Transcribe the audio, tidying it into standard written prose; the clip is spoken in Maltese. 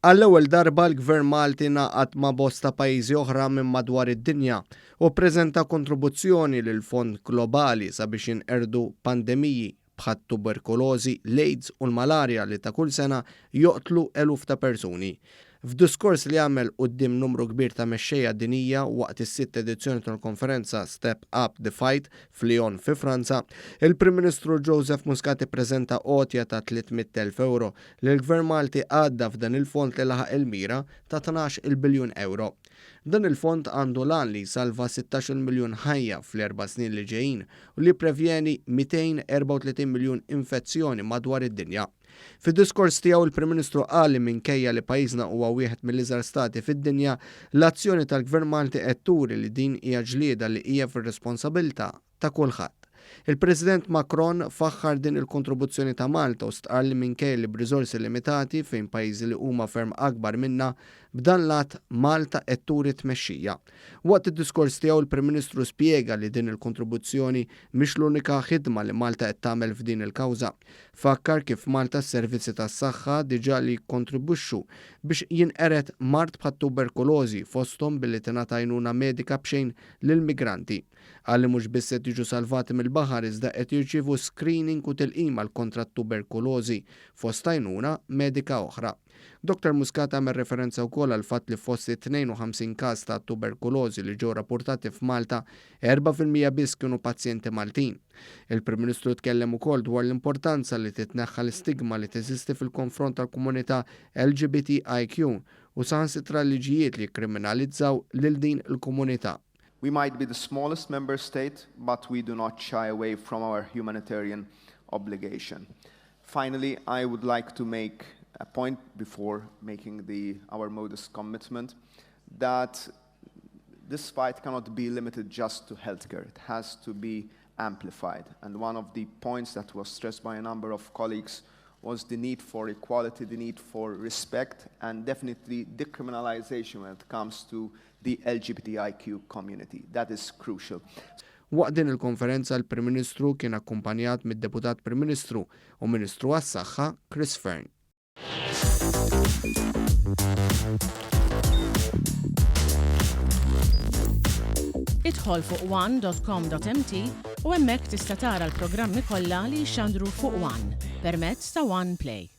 Għall-ewwel darba l-Gvern Malti ngħaqad ma' bosta pajjiżi oħra minn madwar id-dinja u ppreżenta kontribuzzjoni lill-Fond Globali sabiex jinqerdu pandemiji bħat-tuberkulożi, l-AIDS u l-malarja li ta' kull sena joqtlu eluf ta' persuni. F'diskors li għamel quddiem numru kbir ta' mexxejja dinjija waqt is-sitt edizzjoni tal-konferenza Step Up the Fight f'Lyon fi Franza, il-Prim Ministru Joseph Muscat ippreżenta għotja ta' 300,000 ewro li l-Gvern Malti għadda f'dan il-fond li laħaq il-mira ta' 12-il biljun ewro. Dan il-fond għandu l-għan li jsalva 16-il miljun ħajja fl-erba' snin li ġejjin u li jipprevjeni 234 miljun infezzjoni madwar id-dinja. Fid-diskors tiegħu il-Prim Ministru qal li minkejja li pajjiżna huwa wieħed mill-iżgħar stati fid-dinja, l-azzjoni tal-Gvern Malti qed turi li din hija ġlieda li hija fir-responsabilità ta' kulħadd. Il-President Macron faħħar din il-kontribuzzjoni ta' Malta u stqarr li minkejja li b'riżorsi limitati fejn pajjiżi li huma ferm akbar minna, b'dan l-att Malta qed turi tmexxija. Waqt id-diskors tiegħu l-Prim Ministru spjega li din il-kontribuzzjoni mhix l-unika ħidma li Malta qed tagħmel f'din il-kawża. Fakkar kif f'Malta s-servizzi tas-saħħa diġà li jikkontribwixxu biex jinqered mard bħat-tuberkulożi fosthom billi tingħata għajnuna medika b'xejn lill-migranti. Qal li mhux biss qed jiġu salvati mill-baħar iżda qed jirċievu screening u tilqim għal kontra t-tuberkulożi fost għajnuna medika oħra. Dottor Muscat għamel referenza wkoll għall-fatt li fost it-52 każ ta' tuberkulożi li ġew rapportati f'Malta, 4% biss kienu pazjenti Maltin. Il-Prim Ministru tkellem ukoll dwar l-importanza li titneħħa l-istigma li teżisti fil-konfront tal-komunità LGBTIQ u saħansitra liġijiet li jikkriminalizzaw lil din il-komunità. We might be the smallest member state, but we do not shy away from our humanitarian obligation. Finally, I would like to make a point before making the, our modest commitment that this fight cannot be limited just to healthcare. It has to be amplified. And one of the points that was stressed by a number of colleagues was the need for equality, the need for respect, and definitely decriminalization when it comes to the LGBTIQ community. That is crucial. Waqt din il-konferenza l-Prim Ministru kien akkumpanjat mid-Deputat Prim Ministru u Ministru għas-Saħħa Chris Fearne. Idħol fuq one.com.mt u hemmhekk tista' tara l-programmi kollha li jixxandru fuq One permezz ta' One Play.